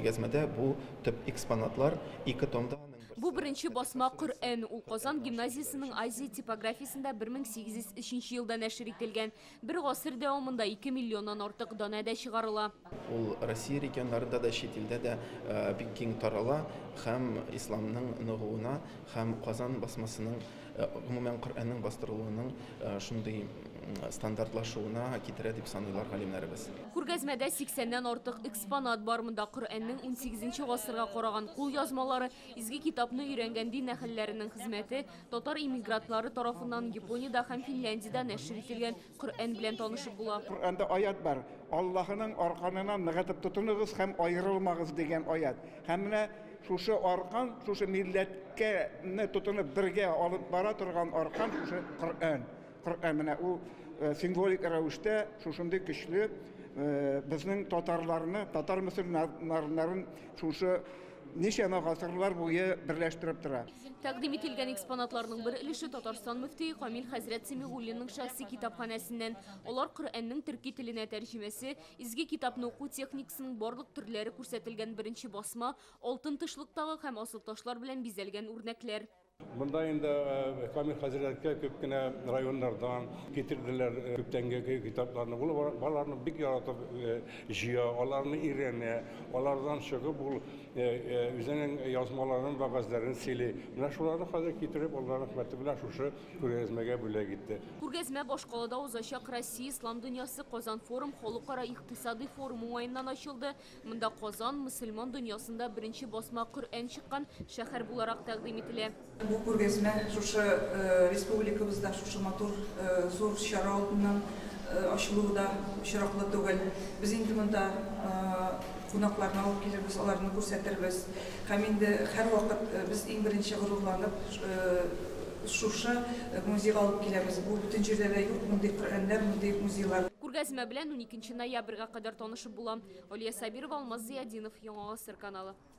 Күргәзмәдә бу төп экспонатлар ике томда. Бу беренче басма Коръән. Ул Казан гимназиясенең Азия типографиясендә 1803 елда нәшер ителгән. Бер гасыр дәвамында 2 миллионнан артык данәдә чыгарыла. Ул Россия регионнарында да, чит илдә дә бик киң тарала һәм исламның ныгуына һәм Казан басмасының, гомумән, Коръәннең бастырылуының шундый стандартлашуына китерә дип саныйлар галимнәребез. Күргәзмәдә сиксәннән артык экспонат бар. Монда Коръәннең унсигезенче гасырга караган кулъязмалары, изге китапны өйрәнгән дин әһелләренең хезмәте, татар иммигрантлары тарафыннан Япониядә һәм Финляндиядә нәшер ителгән Коръән белән танышып була. Коръәндә аять бар, Аллаһының арканына ныгытып тотыныгыз һәм аерылмагыз дигән аять. Һәм менә шушы аркан, шушы милләткә тотынып бергә алып бара торган аркан шушы Коръән. Коръән менә ул символик рәвештә шушындый көчле безнең татарларны, татар мөселманнарын шушы ничәмә гасырлар буе берләштереп тора. Тәкъдим ителгән экспонатларның бер өлеше Татарстан мөфтие Камил хәзрәт Сәмигуллинның шәхси китапханәсеннән. Алар Коръәннең төрки теленә тәрҗемәсе, изге китапны уку техникасының барлык төрләре күрсәтелгән беренче басма, алтын тышлыктагы һәм асылташлар белән бизәлгән үрнәкләр. Монда инде Камил хәзрәткә күп кенә районнардан китерделәр күптәнге китапларны. Ул аларны бик яратып җыя, аларны өйрәнә, алардан чыгып ул үзенең язмаларын, вәгазьләрен сөйли. Менә шуларны хәзер китереп, Алла рәхмәте белән шушы күргәзмәгә бүләк итте. Күргәзмә башкалада узачак Россия ислам дөньясы Казан форум халыкара икътисадый форум уңаеннан ачылды. Монда Казан, мөселман дөньясында беренче басма Коръән чыккан шәһәр буларак тәкъдим ителә. Бу күргәзмә шушы республикабызда шушы матур зур чара алдыннан ачылуы да очраклы түгел. Без инде монда кунакларны алып килербез, аларны күрсәтербез. Һәм инде һәрвакыт без иң беренче горурланып шушы музейга алып киләбез. Бу бөтен җирдә дә юк мондый Коръәннәр, мондый музейлар. Күргәзмә белән уникенче ноябрьгә кадәр танышып була. Алия Сабирова, Алмаз Зыятдинов, Яңа Гасыр каналы.